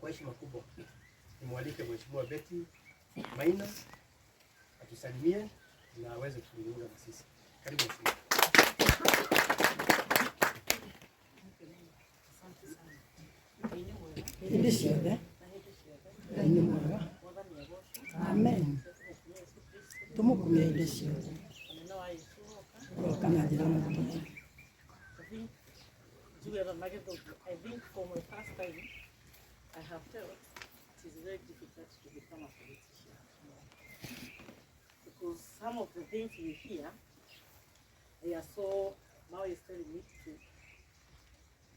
Kwa heshima kubwa nimwalike Mheshimiwa Betty Maina atusalimie na aweze kuzungumza na sisi. Karibu mheshimiwa. Hĩndĩ ciothe Ngai nĩ mwega. Amen. Tũmũkumie hĩndĩ ciothe. Ũroka na njĩra mũtũmwo. I think for my first time, I have felt it is very difficult to become a politician. Because some of the things we hear, they are so, now is telling me to,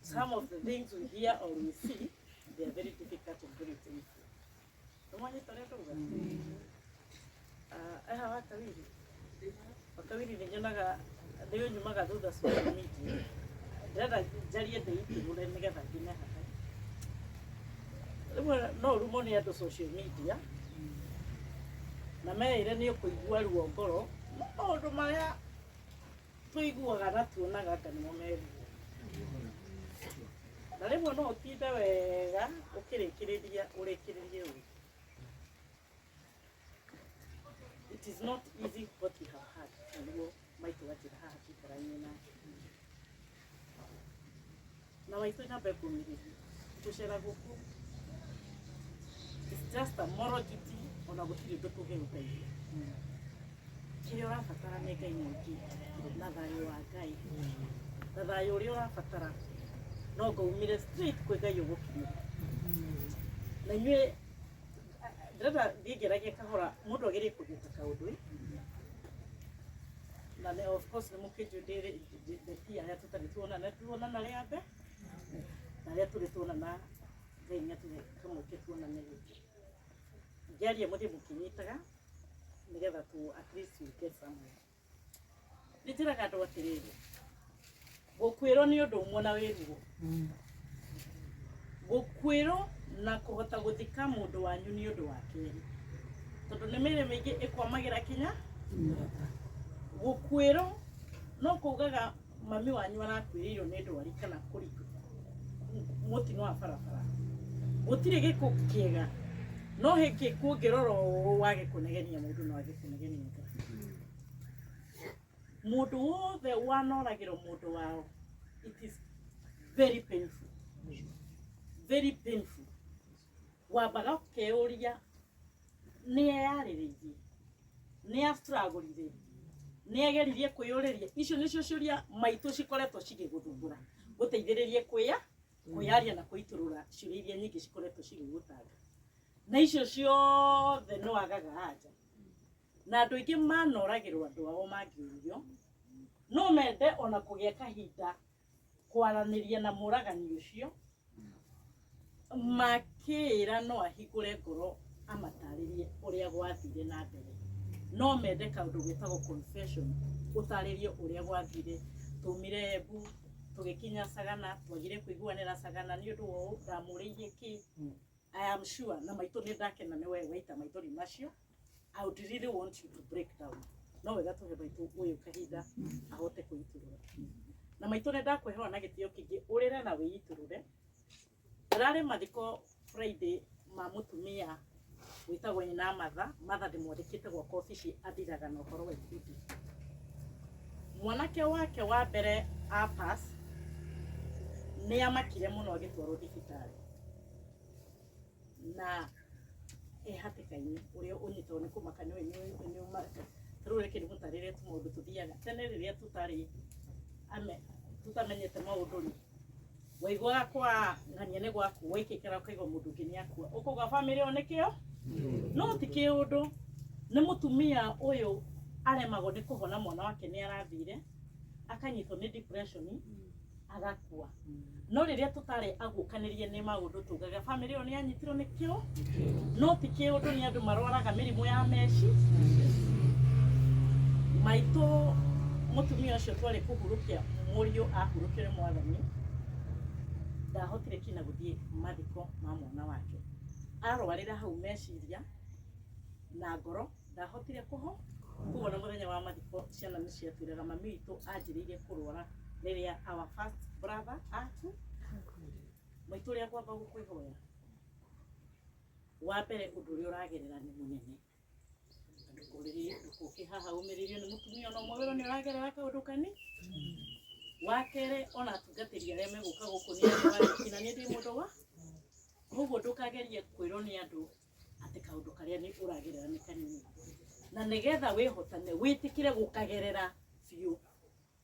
some of the things we hear or we see, they are very difficult and very painful. Nĩmwanyita ũrĩa ndauga? Ah, eha wakawiri wakawiri nĩ nyonaga nĩ ũnyumaga thutha social media ndĩrenda njarie ndĩitũrũre nĩgetha nginya haha rĩmwe no ũrumwo nĩ andũ social media na meĩre nĩ ũkũigua ruo ngoro no maũndũ marĩa tũiguaga na tuonaga anga nĩmo meruo na rĩmwe no ũtinde wega ũkĩrĩkĩrĩria ũrĩkĩrĩrie ũru. It is not easy what we have had na nĩguo maitũ wanjĩra haha tũikaranie nake na maitũ nyambe ngũmĩrĩrie gũcera gũkũ it's just a moral duty ona gũtirĩ ũndũ tũngĩgũteithia kĩrĩa ũrabatara nĩ Ngai mũingĩ na thayũ wa Ngai na thayũ ũrĩa ũrabatara no ngaumire straight kwĩ Ngai ũgũkinyĩra na inyuĩ ndĩrenda thiĩ ngĩaragia kahora mũndũ agĩrĩire kũnyita kaũndũ ĩ na nĩ of course nĩ mũkĩnjũĩ ndĩ arĩa tũtarĩ tuonana tuonana rĩa mbere na arĩa tũrĩ tuonana Ngai nĩ atũhe kamweke tuonane rĩngĩ ngĩaria mũthiĩ mũkĩnyitaga nĩgetha tu at least you get somewhere. Nĩ njĩraga andũ atĩrĩrĩ, gũkuĩrwo nĩ ũndũ ũmwe na wĩruo. Gũkuĩrwo na kũhota gũthika mũndũ wanyu nĩ ũndũ wa kerĩ, tondũ nĩ mĩĩrĩ mĩingĩ ĩkwamagĩra kinya gũkuĩrwo no kugaga mami wanyu arakuĩrĩirwo nĩ ndwari kana kũringwo mũtino wa barabara. Gũtirĩ gĩkuũ kĩega, no he gĩkuũ ũngĩrora ũũ wage kũnegenia mũndũ no age kũnegenia Ngai. Mũndũ wothe wanoragĩrwo mũndũ wao, it is very painful, very painful. Wambaga ũkeyũria nĩ eyarĩrĩirie, nĩ astragũrire, nĩ ageririe kwĩyũrĩria. Icio nĩcio ciũria maitũ cikoretwo cigĩgũthumbũra, gũteithĩrĩrie kwĩya kwĩyaria na kwĩitũrũra ciũria iria nyingĩ cikoretwo cigĩgũtanga. Na icio ciothe nĩ wagaga anja. Na andũ aingĩ manoragĩrwo andũ ao mangĩũrio, no mende ona kũgĩa kahinda kwaranĩria na mũragani ũcio, makĩĩra no ahingũre ngoro amatarĩrie ũrĩa gwathire na mbere. No mende kaũndũ getagwo confession, ũtarĩrie ũrĩa gwathire, twaumire Embu, tũgĩkinya Sagana, twagire kũiguanĩra Sagana nĩ ũndũ wa ũũ, ndamũrĩirie kĩ. I am sure, na maitũ nĩ ndakena nĩ we waita maithori macio. I would really want you to break down. No wega tũhe maitũ ũyũ kahinda ahote kwĩitũrũra. Na maitũ nĩ ndakwĩhoya na gĩtĩo kĩingĩ ũrĩre na wĩitũrũre. Ndĩrarĩ mathiko Friday ma mũtumia wĩtagwo nyina Martha. Martha ndĩmwandĩkĩte gwakwa obici andiraga na ũhoro wa ikundi. Mwanake wake wa mbere a pass nĩ amakire mũno agĩtwarwo thibitarĩ. Na e hatĩka-inĩ ũrĩa ũnyitagwo nĩ kũmaka nĩ rĩu reke ndĩmũtarĩrie tũmaũndũ tũthiaga tene rĩrĩa tũtarĩ tũtamenyete maũndũ rĩ waiguaga kwa ng'ania nĩ gwaku waikĩkĩra ũkaigua mũndũ ũngĩ nĩ akua ũkauga bamĩrĩ ĩyo nĩ kĩo no ti kĩũndũ nĩ mũtumia ũyũ aremagwo nĩ kũhona mwana wake nĩ arathire akanyitwo nĩ depression agakua no rĩrĩa tũtarĩ agũkanĩrie nĩ maũndũ tugaga bamĩrĩ ĩyo nĩ yanyitirwo nĩ kĩo no ti kĩũndũ nĩ andũ marwaraga mĩrimũ ya meci maitũ mũtumia ũcio twarĩ kũhurũkia mũriũ ahurũkire mwathani ndahotire kinya gũthiĩ mathiko ma mwana wake arwarĩra hau meciria na ngoro ndahotire kũho koguo na mũthenya wa mathiko ciana nĩ ciatwĩraga mami witũ anjĩrĩirie kũrwara rĩrĩa our first brother aku maitũ ũrĩa ngwamba gũkwĩhoya. Wa mbere ũndũ ũrĩa ũragerera nĩ mũnene. Na ndũkũrĩrie ndũkũke haha ũmĩrĩrio nĩ mũtumia ona ũmwe wĩrwo nĩ ũragerera kaũndũ kani. Wa kerĩ ona atungatĩri arĩa megũka gũkũ nĩ andũ arĩa na niĩ ndĩ mũndũ wa koguo ndũkagerie kwĩrwo nĩ andũ atĩ kaũndũ karĩa nĩ ũragerera nĩ kanini. Na nĩgetha wĩhotane wĩtĩkĩre gũkagerera biũ.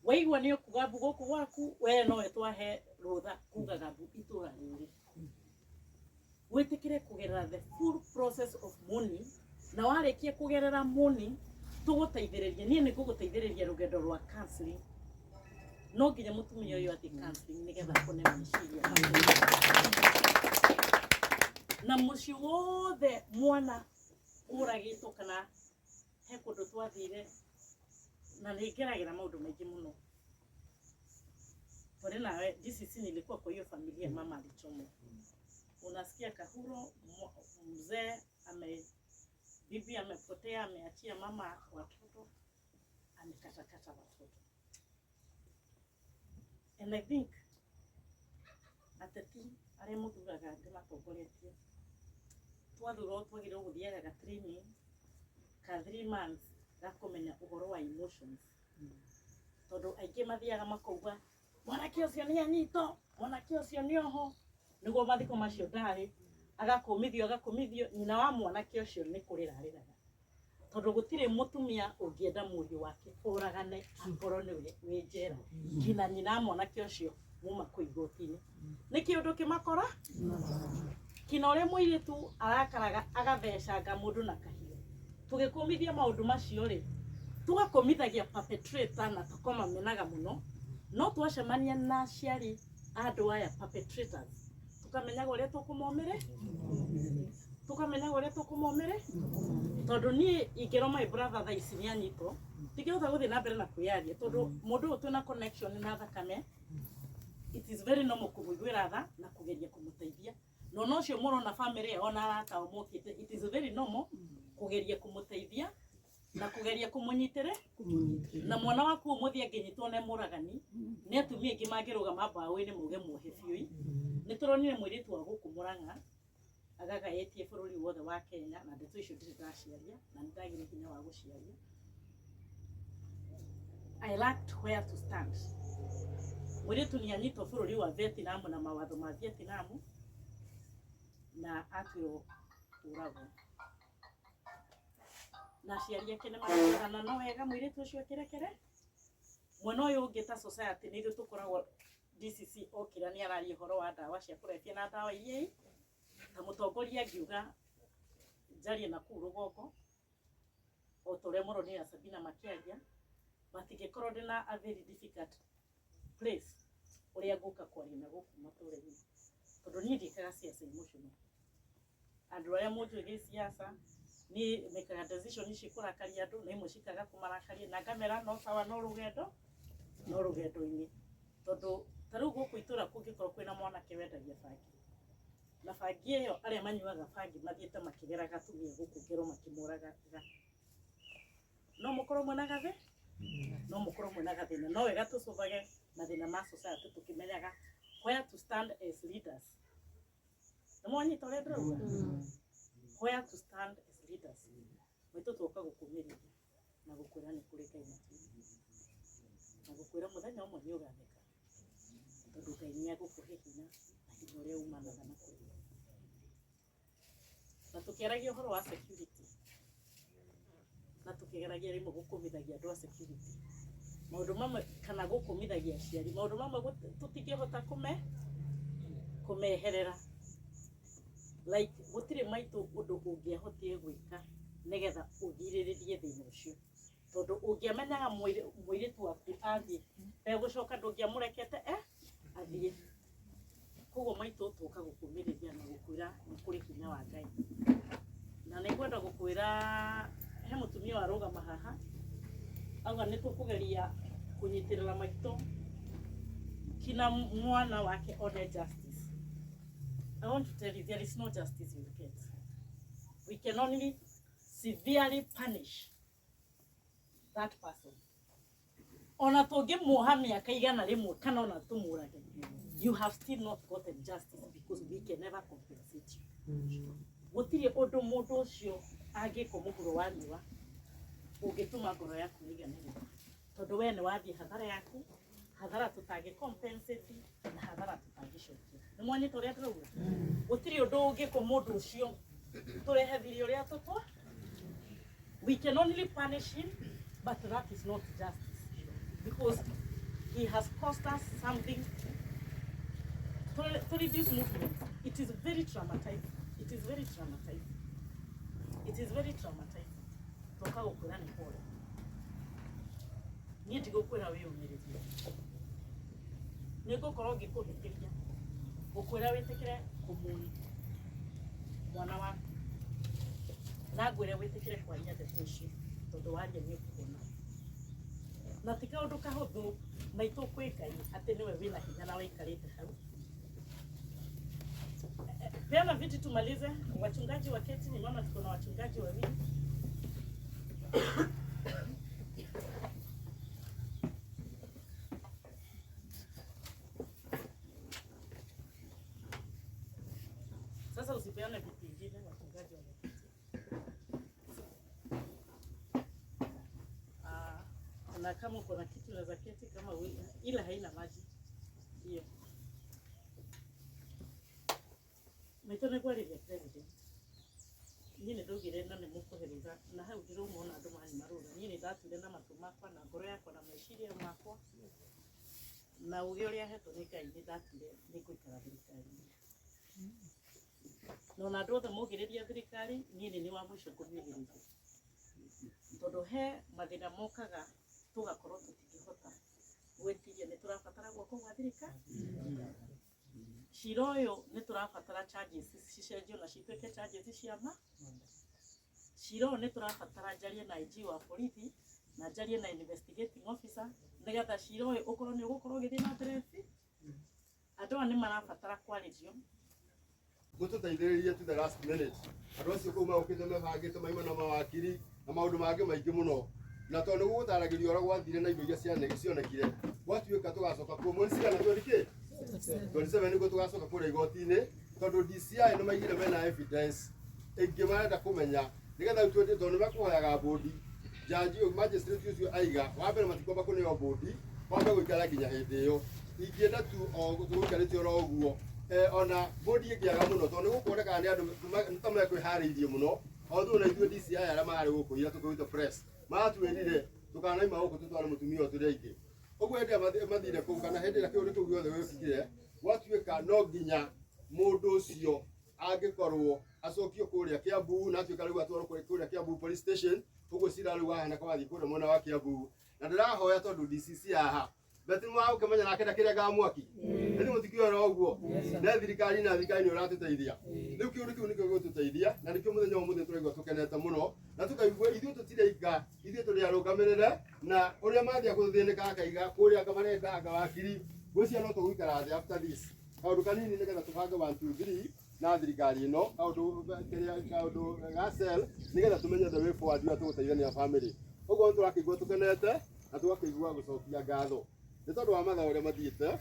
Waigua nĩ ũkuga mbu gũkũ gwaku we nowe twahe rũtha kugaga mbu itũra rĩrĩ. Wĩtĩkĩre kũgerera the full process of mourning, na warĩkia kũgerera mourning tũgũteithĩrĩria, niĩ nĩ ngũgũteithĩrĩria rũgendo rwa counseling. No nginya mũtumia ũyũ athiĩ counseling nĩgetha akone meciria. Na mũciĩ wothe mwana ũragĩtwo kana he kũndũ twathire na nĩ ngeragĩra maũndũ maingĩ mũno. Twarĩ nawe DCC, nilikuwa kwa hiyo familia mama alichomwa. Unasikia Kahuro mzee ame bibi amepotea, ameachia mama watoto, amekatakata watoto. And I think ateti arĩa mũthuraga ndĩmatongoretie twathurwo twagĩrĩirwo gũthiaga ga training ka 3 months ga kũmenya ũhoro wa emotions, tondũ aingĩ mathiaga makauga mwanake ũcio nĩ anyitwo, mwanake ũcio nĩ oho, nĩguo mathiko macio ndarĩ agakũmithio agakũmithio. Nyina wa mwanake ũcio nĩ kũrĩra arĩraga tondũ gũtirĩ mũtumia ũngĩenda mũriũ wake oragane akorwo nĩwe wĩ njera. Nginya nyina wa mwanake ũcio muma kũu igoti-inĩ nĩ kĩũndũ kĩmakora kina ũrĩa mũirĩtu arakaraga agathecanga mũndũ na kahiũ. Tũgĩkũmithia maũndũ macio rĩ, tũgakũmithagia perpetrator na tũkamamenaga mũno, no twacemania na aciari a andũ aya perpetrators tũkamenyaga ũrĩa tũkũmomĩrĩ tũkamenyaga ũrĩa tũkũmomĩrĩ, tondũ niĩ ingĩrwo my brother thaa ici nĩ anyitwo, ndingĩhota gũthiĩ na mbere na kwĩyaria, tondũ mũndũ ũyũ twĩna connection na thakame. It is very normal kũmũiguĩra tha na kũgeria kũmũteithia, na ona ũcio mũrona family yao na arata ao mokĩte, it is very normal kũgeria kũmũteithia na kũgeria kũmũnyitĩre. Na mwana waku ũmũthĩ angĩnyitwo nĩ mũragani, nĩ atumia aingĩ mangĩrũgama mbaũ-inĩ mauge muohe biũ. Nĩ tũronire mũirĩtu wa gũkũ Mũrang'a agagaĩtie bũrũri wothe wa Kenya, na ndeto icio ndirĩ ndaciaria na nĩ ndagire hinya wa gũciaria. I lacked where to stand. Mũirĩtu nĩ anyitwo bũrũri wa Vietnam na mawatho ma Vietnam na atuĩrwo kũragwo, na aciari ake nĩ maratwarana no wega mũirĩtu ũcio akĩrekere. Mwena ũyũ ũngĩ ta society nĩ ithuĩ tũkoragwo DCC okĩra nĩ araria ũhoro wa ndawa cia kũrebia na ndawa iria ta mũtongoria angiuga njarie na kũu rũgongo o ta ũrĩa mũronire Sabina makĩaria, but ingĩkorwo ndĩna a very difficult place ũrĩa ngũka kwaria na gũkũ matũra-inĩ, tondũ niĩ ndiĩkaga siasa emotional. Andũ arĩa mũnjũĩ gĩsiasa, niĩ mekaga decision ici kũrakaria andũ na imwe cikaga kũmarakaria na ngamera no sawa, no rũgendo no rũgendo-inĩ, tondũ ta rĩu gũkũ itũra kũngĩkorwo kwĩna mwanake wendagia bangi, na bangi ĩyo arĩa manyuaga bangi mathiĩte makĩgeraga atumia gũkũ ngero makĩmoragaga, no mũkorwo mwĩna gathĩ no mũkorwo mwĩna gathĩna. No wega tũcũthage mathĩna ma society tũkĩmenyaga where to stand as leaders. Nĩ mwanyita ũrĩa ndĩrauga? Where to stand as leaders. Maitũ, twoka gũkũmĩrĩria na gũkwĩra nĩ kũrĩ Ngai matu-inĩ, na gũkwĩra mũthenya ũmwe nĩ ũgatheka, tondũ Ngai nĩ egũkũhe hinya na hinya ũrĩa umanaga na kũrĩ. Na tũkĩaragia ũhoro wa security na tũkĩgeragia rĩmwe gũkũmithagia andũ a security maũndũ mamwe kana gũkũmithagia aciari maũndũ mamwe, tũtingĩhota kũmeherera, like gũtirĩ maitũ ũndũ ũngĩahotire gwĩka nĩgetha ũgirĩrĩrie thĩna ũcio, tondũ ũngĩamenyaga mũirĩtu waku athiĩ ndegũcoka, ndũngĩamũrekete athiĩ. Koguo maitũ, tũka gũkũmĩrĩria na gũkwĩra nĩ kũrĩ hinya wa Ngai, na nĩ ngwenda gũkwĩra he mũtumia warũgama haha auga nĩ tũkũgeria kũnyitĩrĩra maitũ kina mwana wake one justice. I want to tell you there is no justice you will get. We can only severely punish that person. Ona tũngĩmuoha mĩaka 100 kana ona tũmũrage, you have still not gotten justice because we can never compensate you. Gũtirĩ ũndũ mũndũ ũcio angĩkwo mũhuro wa riũa ũngĩtũma ngoro yaku ĩiganĩre, tondũ we nĩ wathiĩ hathara yaku, hathara tũtangĩ compensate na hathara tũtangĩcokia. Nĩ mwanyita ũrĩa ndĩrauga? Gũtirĩ ũndũ ũngĩkwo mũndũ ũcio tũrehe thirĩ ũrĩa tũtwa. We can only punish him, but that is not justice because he has cost us something to reduce movement. It is very traumatizing. It is very traumatizing. It is very traumatizing. Toka gũkwĩra nĩ pole. Niĩ ndigũkwĩra wĩyũmĩrĩrie. Nĩ ngũkorwo ngĩkũhĩtĩria. Ngũkwĩra wĩtĩkĩre kũmũni mwana waku. Na ngwĩre wĩtĩkĩre kwaria ndeto icio tondũ waria nĩ ũkũhona. Na ti kaũndũ kahũthũ maitũ kwĩ Ngai atĩ nĩwe wĩna hinya na waikarĩte hau. Peana viti tumalize. Wachungaji waketi, nimeona tuko na wachungaji wawili. Sasa usipeane viti vingine, wachungaji wameketi. Ah, na kama uko na kitu unaweza keti kama ila haina maji hiyo. Maitũ nĩ ngwarĩria president, niĩ nĩ ndaugire na nĩ mũkũherithia na hau ndĩrauma andũ manyu marũra. Niĩ nĩ ndatuire na matũ makwa na ngoro yakwa na meciria makwa na ũgĩ ũrĩa hetwo nĩ Ngai, nĩ ndatuire nĩ ngũikara thirikari-inĩ. Na ona andũ othe maugĩrĩria thirikari, niĩ nĩ wa mũico kũmiugĩrĩria, tondũ he mathĩna mokaga tũgakorwo tũtingĩhota gwĩtiria. Nĩ tũrabatara guoko gwa thirikari. Cira ũyũ nĩ tũrabatara charges cicenjio na cituĩke charges cia ma. Cira ũyũ nĩ tũrabatara njarie na IG wa borithi na njarie na investigating officer nĩgetha cira ũyũ ũkorwo nĩ ũgũkorwo ũgĩthiĩ na mbere. Andũ aya nĩ marabatara kwarĩrio. Mũtũteithĩrĩrie to the last minute. Andũ acio kũu magũkĩte mebangĩte maima na mawakiri na maũndũ mangĩ maingĩ mũno, na tondũ nĩ gũgũtaragĩrio ũrĩa gwathire na indo iria cionekire, gwatuĩka tũgacoka kuo mweri cigana, 20 kĩ 27, nĩguo tũgacoka kũrĩa igoti-inĩ, tondũ DCI nĩ maigire mena evidence ĩngĩ marenda kũmenya nĩgetha rĩu tondũ nĩ mekũhoyaga bũndi jaji magistrate ũcio aiga wa mbere matikwamba kũneo bũndi kwamba gũikara nginya hĩndĩ ĩyo. Ingĩenda tu o tũgũikarĩte oro ũguo, ona bũndi ĩngĩaga mũno, tondũ nĩ gũkuonekana nĩ andũ nĩ ta mekwĩharĩirie mũno. Although na ithuĩ DCI arĩa marĩ gũkũ ira tũkĩruta press maratwĩrire tũkanaima gũkũ tũtware mũtumia ũyũ tũrĩ aingĩ ũguo. Hĩndĩ ĩrĩa mathire kũu kana hĩndĩ ĩrĩa kĩũndũ kĩu gĩothe gĩokire, gwatuĩka no nginya mũndũ ũcio angĩkorwo acokio kũrĩa Kiambu na atuĩka rĩu atwarwo kũrĩa Kiambu police station. Ũguo cira rĩu wahana wathiĩ kũrĩa mwena wa Kiambu, na ndĩrahoya tondũ DCC haha beti mwagũkĩmenya nake ndakĩrengaga mwaki rĩu mũtikĩora ũguo ne thirikari na thirikari nĩ ũratũteithia. Rĩu kĩũndũ kĩu nĩkĩo gĩgũtũteithia na nĩkĩo mũthenya wa ũmũthĩ tũraigua tũkenete mũno na tũkaigua ithuĩ tũtirĩ ithuĩ tũrĩ arũgamĩrĩre na ũrĩa mathiĩ gũthĩnĩka akaiga kũrĩa anga marenda anga wakiri ngwĩciria no tũgũikara thĩ after this kaũndũ kanini nĩgetha tũbange 1 2 3 na thirikari ĩno kaũndũ kĩrĩa kaũndũ ga cell nĩgetha tũmenye the way forward ũrĩa tũgũteithania family. Ũguo nĩ tũrakĩigua tũkenete na tũgakĩigua gũcokia ngatho nĩ tondũ wa mathaa ũrĩa mathiĩte.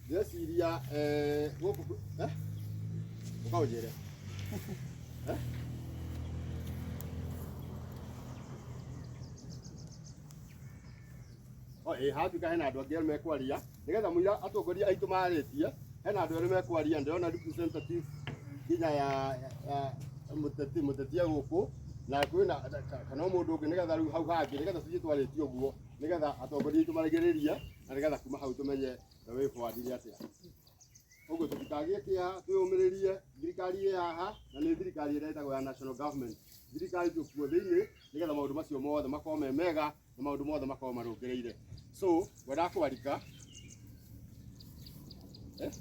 Ndĩreciria gũkũ ũkaũnjĩre. O ĩ hatuĩka hena andũ angĩ erĩ mekwaria nĩgetha mũira atongoria aitũ marĩtie, hena andũ erĩ mekwaria. Ndĩrona representative nginya ya mũteti gũkũ na kwĩna kana o mũndũ ũngĩ nĩgetha rĩu hau hangĩ nĩgetha tũthiĩ twarĩtie ũguo nĩgetha atongoria aitũ marigĩrĩrie na nĩgetha kuma hau tũmenye the way forward nĩ atĩa. Ũguo tũtikagĩe kĩeha, twĩyũmĩrĩrie. Thirikari ĩ haha na nĩ thirikari ĩrĩa ĩtagwo ya national government, thirikari tũkuo thĩinĩ nĩgetha maũndũ macio mothe makorwo me mega na maũndũ mothe makorwo marũngĩrĩire. So ngwendaga kwarika eh?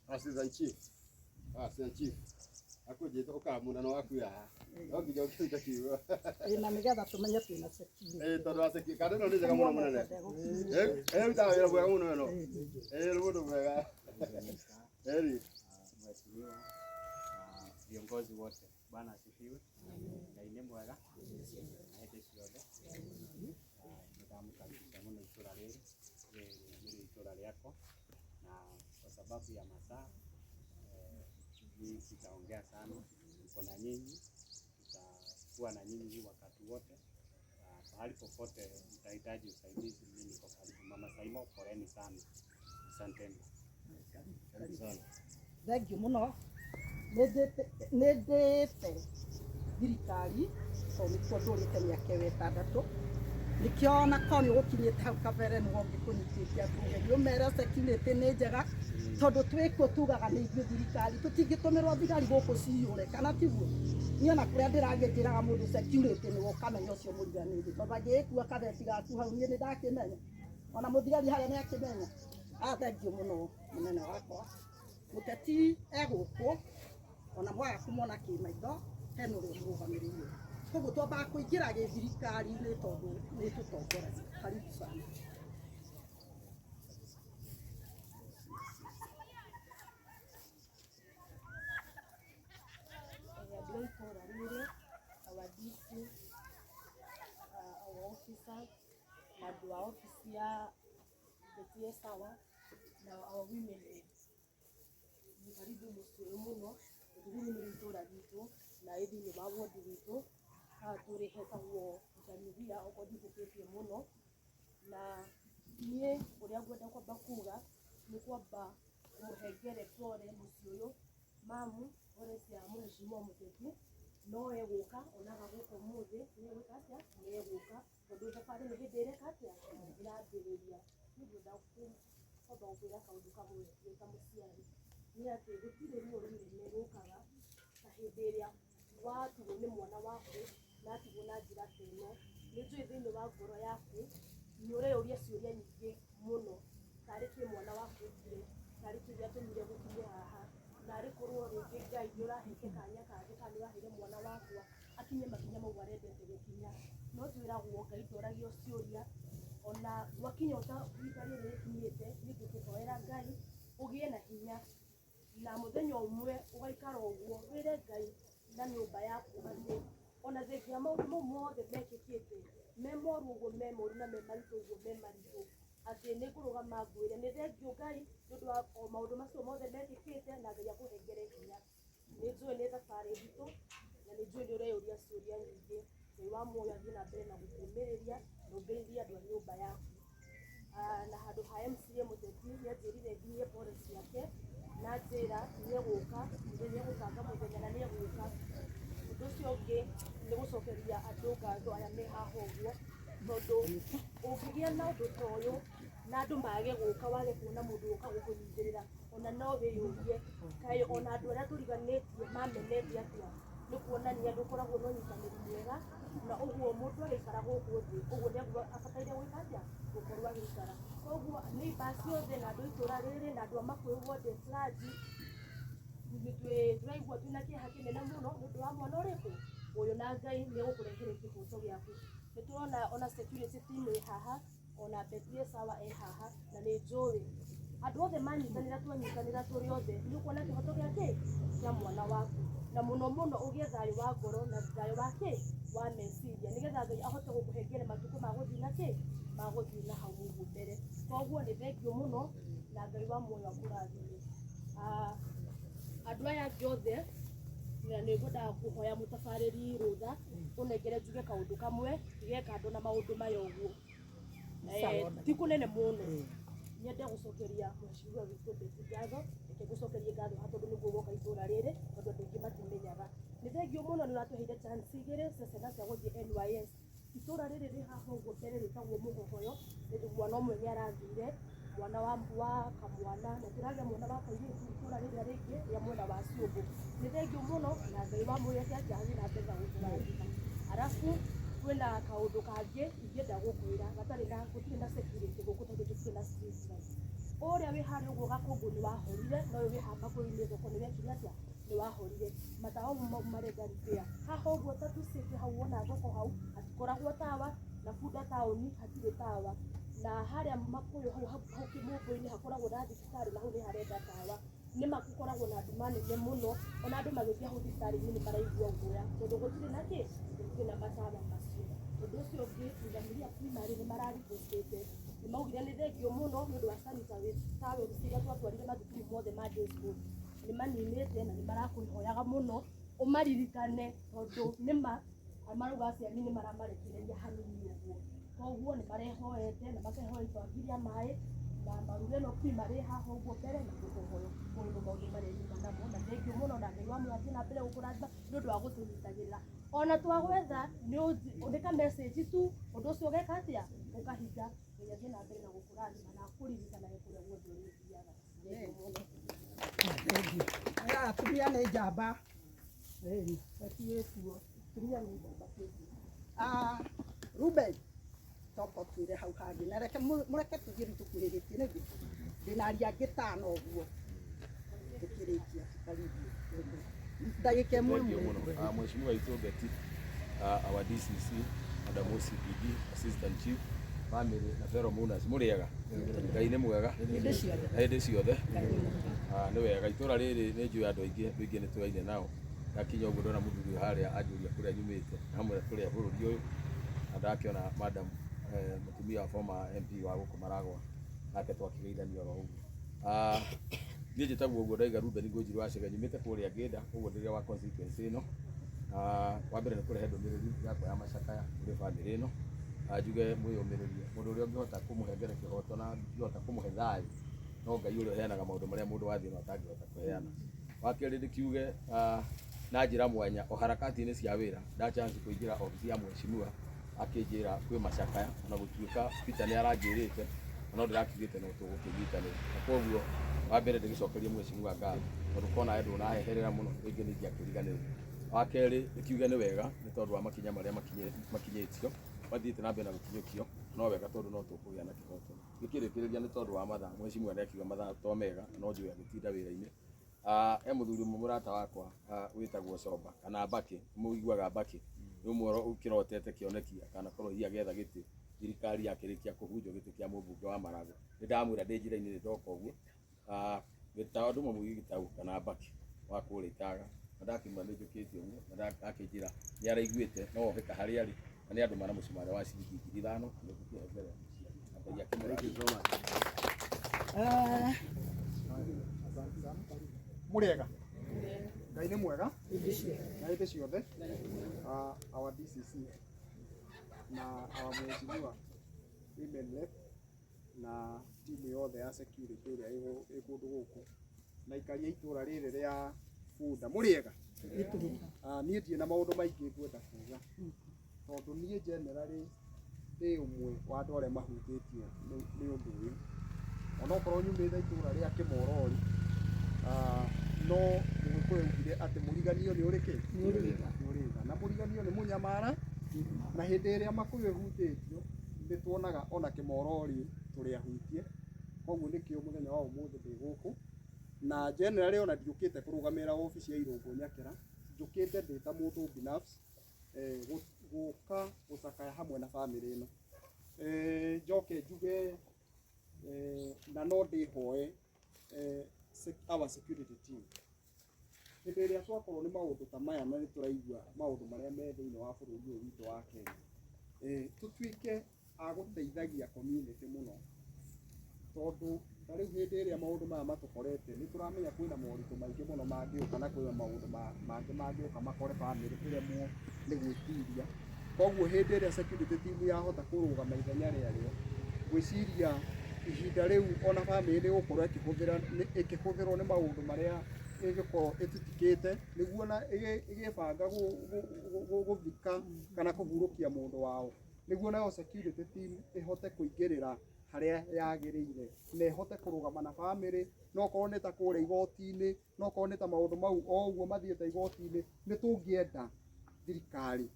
Assistant chief. Assistant chief. Akũnjĩte ũkamuna no waku haha. No nginya ũkĩruta kiugo. Ĩ na nĩgetha tũmenye twĩna security. Ĩ tondũ wa security kana ĩno nĩ njega mũno mũnene. Ĩ rutaga wĩra mwega mũno ĩno. Ĩ nĩ mũndũ mwega. Eri. Mheshimiwa na viongozi wote, Bwana asifiwe. Ngai nĩ mwega na hĩndĩ ciothe. Nĩ ndamũkaribisha mũno itũra rĩrĩ, rĩrĩ nĩrĩo itũra rĩakwa na Na kwa sababu ya masaa mi sitaongea sana, niko na nyinyi, tutakuwa na nyinyi wakati wote. Pahali popote mtahitaji usaidizi, mimi niko karibu. Mama Saimo, poleni sana, asanteni. Karibu sana. Thengiũ mũno. Nĩ ndĩĩte thirikari tondũ nĩkuo ndũrĩte mĩaka ĩyo 6. Nĩkĩo ona korwo nĩ ũgũkinyĩte hau kabere nĩwe ũngĩkũnyitĩte andũ ũgeni ũmere security nĩ njega tondũ twĩkuo tugaga nĩ ithuĩ thirikari tũtingĩtũmĩrwo thigari gũkũ ciyũre kana tiguo. Niĩ ona kũrĩa ndĩrathiĩ njĩraga mũndũ security nĩwe ũkamenya ũcio mũriganĩire tondũ angĩgĩkua kabeti gaku hau niĩ nĩndakĩmenya ona mũthigari harĩa nĩakĩmenya. Thengiũ mũno mũnene wakwa. Mũteti egũkũ ona mwaga kũmona kĩmaitho hena ũrĩa ũmũrũgamĩrĩire. Koguo twambaga kũingĩra gĩthirikari-inĩ tondũ nĩ tũtongoragia. Karibu sana. Andũ a itũũra rĩrĩ, our DC, our officers, na andũ a obici ya Betty Sawa na our women aid. Nĩ karibu mũciĩ ũyũ mũno, tondũ rĩrĩ nĩrĩo itũũra ritũ na ĩ thĩinĩ wa ward witũ. Haha tũrĩ hetagwo Njamiria okorwo ndihĩtĩtie mũno. Na niĩ ũrĩa ngwenda kwamba kuga nĩ kwamba kũmũhengere pole mũciĩ ũyũ. Mamu pole cia mheshimiwa mũteti no egũka onaga gũkũ ũmũthĩ nĩ egwĩka atĩa, nĩ egũka tondũ thabarĩ nĩ hĩndĩ ĩreka atĩa, ĩrambĩrĩria. Niĩ ngwenda kwamba gũkwĩra kaũndũ kamwe wĩ ta mũciari nĩ atĩ gũtirĩ ruo rũnene rũkaga ta hĩndĩ ĩrĩa watigwo nĩ mwana waku na atigwo na njĩra ta ĩno. Nĩ njũĩ thĩinĩ wa ngoro yaku nĩ ũreyũria ciũria nyingĩ mũno, tarĩ kĩ mwana waku ekire, tarĩ kĩ gĩatũmire gũkinye haha, narĩ korwo rĩngĩ Ngai nĩ ũrahete kanya kangĩ kana nĩ ũraheire mwana wakwa akinye makinya mau arendete gũkinya. No twĩragwo Ngai ndoragio ciũria, ona gwakinya ũta ihinda rĩrĩ rĩkinyĩte, niĩ ngũkũhoera Ngai ũgĩe na hinya na mũthenya ũmwe ũgaikara ũguo wĩre Ngai na nyũmba yaku atĩ ona thengia maũndũ mau mothe mekĩkĩte me moru ũguo me moru na me maritũ ũguo me maritũ, atĩ nĩ ngũrũgama ngwĩre nĩ thengiũ Ngai nĩ ũndũ wa o maũndũ macio mothe mekĩkĩte na Ngai akũhengere hinya. Nĩ njũĩ nĩ thabarĩ nditũ na nĩ njũĩ nĩ ũreyũria ciũria nyingĩ. Ngai wa muoyo athiĩ na mbere na gũkũmĩrĩria na ũmbĩrĩrie andũ a nyũmba yaku. Na handũ ha MCA mũteti nĩ anjĩrire nginyie pole ciake na njĩra nĩ egũka, nĩ egũbanga mũthenya na nĩ egũka. Ũndũ ũcio ũngĩ nĩ gũcokeria andũ ngatho aya me haha ũguo, tondũ ũngĩgĩa na ũndũ ta ũyũ na andũ mage gũka wage kuona mũndũ ũka gũkũnyitĩrĩra, ona no wĩyũrie kaĩ ona andũ arĩa tũriganĩtie mamenete atĩa. Nĩ kuonania ndũkoragwo na ũnyitanĩri mwega, na ũguo mũndũ agĩikara gũkũ thĩ ũguo nĩguo abataire gwĩka atĩa, gũkorwo agĩikara. Koguo neighbours ciothe na andũ a itũũra rĩrĩ na andũ a Makũyũ ward at large, tũraigua twĩna kĩeha kĩnene mũno nĩ ũndũ wa mwana ũrĩkũ ũyũ, na Ngai nĩ egũkũrehere kĩhoto gĩaku. Nĩ tũrona ona security team ĩ haha, ona Betty Sawa ĩ haha, na nĩ njũĩ andũ othe manyitanĩra, twanyitanĩra tũrĩ othe nĩ ũkuona kĩhoto gĩa kĩ kĩa mwana waku, na mũno mũno ũgĩe thayũ wa ngoro na thayũ wa kĩ wa meciria, nĩgetha Ngai ahote gũkũhengere matukũ ma gũthiĩ na kĩ ma gũthiĩ na hau ũguo mbere. Koguo nĩ thengiũ mũno na Ngai wa muoyo akũrathime. Andũ aya angĩ othe na nĩ ngwendaga kũhoya mũtabarĩri rũtha ũnengere njuge kaũndũ kamwe ndige kando na maũndũ maya ũguo. Ti kũnene mũno. Nyende gũcokeria mheshimiwa witũ Betty ngatho, reke ngũcokerie ngatho haha tondũ nĩguo woka itũũra rĩrĩ, tondũ andũ aingĩ matimenyaga. Nĩ thengiũ mũno nĩ ũratũheire chance igĩrĩ cia ciana cia gũthiĩ NYS. Itũũra rĩrĩ rĩ haha ũguo mbere rĩtagwo Mũhohoyo, mwana ũmwe nĩ arathire, mwana wa kamwana, na tũragĩa mwana wa kairĩtu itũũra rĩrĩa rĩngĩ rĩa mwena wa Ciũngũ. Nĩ thengiũ mũno na Ngai wa muoyo eke atĩa athiĩ na mbere na gũtũrathima. Arabu kwĩna kaũndũ kangĩ ingĩenda gũkwĩra gatarĩ na gũtirĩ na security gũkũ tondũ tũtirĩ na street light. Ũrĩa wĩ harĩa ũguo Gakũngũ nĩ wahorire, na ũyũ wĩ haha Makũyũ-inĩ thoko nĩ wekire atĩa, nĩ wahorire. Matawa mau marenda repair. Haha ũguo Tatu City hau wona thoko hau hatikoragwo tawa, na Bunda taũni hatirĩ tawa, na harĩa Makũyũ hau hau Kĩmũmbũ-inĩ hakoragwo na thibitarĩ na hau nĩ harenda tawa. Nĩ ma gũkoragwo na nduma nene mũno, ona andũ magĩthiĩ hau thibitarĩ-inĩ nĩ maraigua guoya tondũ gũtirĩ na kĩ, gũtirĩ na matawa macio. Ũndũ ũcio ũngĩ, Thuthamĩria Primary nĩ mararipotĩte Nĩ maugire nĩ thengio mũno nĩ ũndũ wa sanitary towels iria twatwarire mathukuru mothe ma day school. Nĩ maninĩte na nĩ marakũhoyaga mũno ũmaririkane tondũ nĩma marauga aciari nĩ maramarekereria hanini ũguo. Koguo nĩ marehoete na makehoya ibangi rĩa maĩ na maruge no pi marĩ haha ũguo mbere na tũkũhoya kũrĩ maũndũ marĩa nyuma namo na thengio mũno na Ngai wa muoyo athiĩ na mbere gũkũrathima nĩ ũndũ wa gũtũnyitagĩrĩra ona twagwetha nĩ ka message tu ũndũ ũcio ũgeka atĩa ũkahinga. Ngai athiĩ na mbere na gũkũrathima na akũririkanage kũrĩa guothe ũrĩthiaga. Thengio mũno. Aya atumia nĩ njamba. Ĩni, gũtirĩ atumia nĩ njamba kĩndũ. Ah, Ruben, coka ũtwĩre hau hangĩ na reke mũreke tũthiĩ rĩu tũkuhĩrĩtie nĩguo ndĩna aria angĩ tano ũguo tũkĩrĩkia. Karibu ndagĩka ĩmwe. Thank you mũno. Mheshimiwa witũ Betty, our DCC, Madam OCPD, Assistant Chief, family na fellow mourners, mũrĩega? Ngai nĩ mwega hĩndĩ ciothe. Na hĩndĩ ciothe. Nĩ wega itũra rĩrĩ nĩ njũĩ andũ aingĩ, andũ aingĩ nĩ tũraine nao. Ndakinya ũguo ndona mũthuri ũyũ harĩa anjũria kũrĩa nyumĩte na hamwe kũrĩa bũrũri ũyũ, na ndakĩona madam mũtumia wa former MP wa gũkũ Maragwa, nake twakĩgeithania oro ũguo. Niĩ njĩtagwo ũguo ndaiga Ruben Ngũnjiri wa Chege, nyumĩte kũrĩa Ngĩnda, ũguo ndĩrĩa wa constituency ĩno. Wa mbere nĩ kũrehe ndũmĩrĩri yakwa ya macakaya kũrĩ bamĩrĩ ĩno. Njuge mwĩyũmĩrĩrie, mũndũ ũrĩa ũngĩhota kũmũhengere kĩhoto na ũngĩhota kũmũhe thayũ no Ngai ũrĩa ũheanaga maũndũ marĩa mũndũ wa thĩ ĩno atangĩhota kũheana. Wa kerĩ ndĩkiuge na njĩra mwanya o harakati-inĩ cia wĩra nda chance kũingĩra obici ya mheshimiwa akĩnjĩra kwĩ macakaya, ona gũtuĩka Peter nĩ aranjĩrĩte no ndĩrakiugĩte no tũgũkĩnyitanĩra. Na koguo wa mbere ndĩgĩcokerie mheshimiwa ngatho tondũ kona ndũnaheherera mũno rĩngĩ nĩ ingĩakĩriganĩrwo. Wa kerĩ ndĩkiuge nĩ wega nĩ tondũ wa makinya marĩa makinyĩtio mathiĩte na mbere na gũkinyũkio, no wega tondũ no tũkũgĩa na kĩhoto. Ngĩkĩrĩkĩrĩria nĩ tondũ wa mathaa, mheshimiwa nĩ akiuga mathaa to mega no njũĩ agĩtinda wĩra-inĩ. He mũthuri ũmwe mũrata wakwa wĩtagwo Comba kana Mbakĩ, mũiguaga Mbakĩ, nĩ ũmwe ũkĩrotete kĩoneki akanakorwo hihi agĩetha gĩtĩ thirikari yakĩrĩkia kũhunjwo gĩtĩ kĩa mũmbunge wa Maragwa. Nĩ ndamwĩra ndĩ njĩra-inĩ nĩ ndoka ũguo. Gĩtaũ andũ mamũĩ Gĩtaũ kana Mbakĩ wa kũrĩa Itaga, na ndakĩmwĩra nĩ njũkĩte ũguo na akĩnjĩra nĩ araiguĩte no ohĩka harĩa arĩ na nĩ andũ mana mũcumarĩ wa ciringi 5,000 na nĩ mbere ya mũciari. Na Ngai akĩmũrathime. Mũrĩega? Ngai nĩ mwega na hĩndĩ ciothe. Our DCC na our mheshimiwa women rep na timu yothe ya security ĩrĩa ĩ kũndũ gũkũ na aikari a itũra rĩrĩ rĩa Bunda, mũrĩega? Niĩ ndirĩ na maũndũ maingĩ ngwenda kuga tondũ niĩ generally ndĩ ũmwe wa andũ arĩa mahutĩtio nĩ ũndũ ũyũ, onokorwo nyumĩte itũra rĩa Kĩmorori, no Mũgĩkũyũ augire atĩ mũriganio nĩ ũrĩ kĩ? Nĩ ũrĩ tha. Na mũriganio nĩ mũnyamara, na hĩndĩ ĩrĩa Makũyũ ĩhutĩtio nĩ tuonaga ona Kĩmorori tũrĩ ahutie. Koguo nĩkĩo mũthenya wa ũmũthĩ ndĩ gũkũ, na generally ona ndiũkĩte kũrũgamĩrĩra obici ya Irũngũ Nyakĩra, njũkĩte ndĩ ta mũndũ binafsi gũka gũcakaya hamwe na bamĩrĩ ĩno. Njoke njuge na no ndĩhoe our security team hĩndĩ ĩrĩa twakorwo nĩ maũndũ ta maya na nĩ tũraigua maũndũ marĩa me thĩinĩ wa bũrũri ũyũ witũ wa Kenya, tũtuĩke a gũteithagia community mũno, tondũ ta rĩu hĩndĩ ĩrĩa maũndũ maya matũkorete nĩ tũramenya kwĩna moritũ maingĩ mũno mangĩũka na kwĩna maũndũ mangĩ mangĩũka makore bamĩrĩ ĩremwo nĩ gwĩtiria. Koguo hĩndĩ ĩrĩa security team yahota kũrũgama ithenya rĩarĩo, ngwĩciria ihinda rĩu ona bamĩrĩ nĩ ĩgũkorwo ĩkĩhũthĩrwo nĩ maũndũ marĩa ĩgĩkorwo ĩtitikĩte nĩguo na ĩgĩbanga gũthika kana kũhurũkia mũndũ wao, nĩguo nayo security team ĩhote kũingĩrĩra harĩa yagĩrĩire na ĩhote kũrũgama na bamĩrĩ, no korwo nĩ ta kũrĩa igoti-inĩ, no korwo nĩ ta maũndũ mau o ũguo mathiĩte igoti-inĩ. Nĩ tũngĩenda thirikari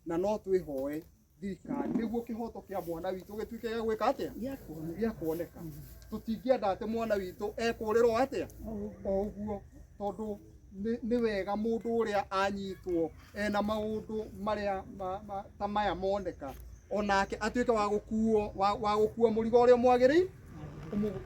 na no twĩhoe thirikari nĩguo kĩhoto kĩa mwana witũ gĩtuĩke gĩa gwĩka atĩa, gĩa kuoneka. Tũtingĩenda atĩ mwana witũ ekũrĩrwo atĩa o ũguo, tondũ nĩ wega mũndũ ũrĩa anyitwo ena maũndũ marĩa ta maya moneka onake atuĩke wa gũkuo wa gũkua mũrigo ũrĩa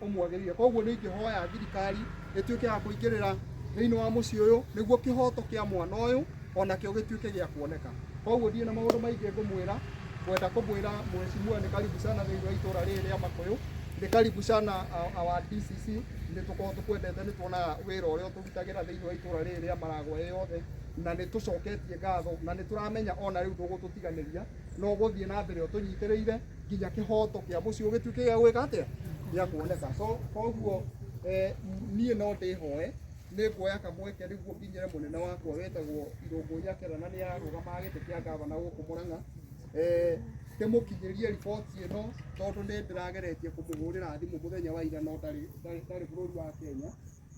ũmwagĩrĩire. Koguo nĩ ingĩhoya thirikari ĩtuĩke ya kũingĩrĩra thĩinĩ wa mũciĩ ũyũ nĩguo kĩhoto kĩa mwana ũyũ onakĩo gĩtuĩke gĩa kuoneka. Koguo ndirĩ na maũndũ maingĩ ngũmwĩra, Ngwenda kũmwĩra mheshimiwa nĩ karibu sana thĩinĩ wa itũra rĩrĩ rĩa Makuyu, nĩ karibu sana our DCC, nĩ tũkoragwo tũkwendete, nĩ tuonaga wĩra ũrĩa ũtũrutagĩra thĩinĩ wa itũra rĩrĩ rĩa Maragwa yothe, na nĩ tũcoketie ngatho na nĩ tũramenya ona rĩu ndũgũtũtiganĩria, no ũgũthiĩ na mbere ũtũnyitĩrĩire nginya kĩhoto kĩa mũciĩ ũgĩtuĩke gĩa gwĩka atĩa, gĩa kuoneka. So koguo niĩ no ndĩhoe nĩ nguoya kamweke nĩguo nginyĩre mũnene wakwa wĩtagwo Irũngũ Nyakera, na nĩ ararũgamaga gĩtĩ kĩa gavana gũkũ Murang'a, ndĩmũkinyĩrie riboti ĩno tondũ nĩ ndĩrageretie kũmũhũrĩra thimũ mũthenya wa ira no ndarĩ bũrũri wa Kenya.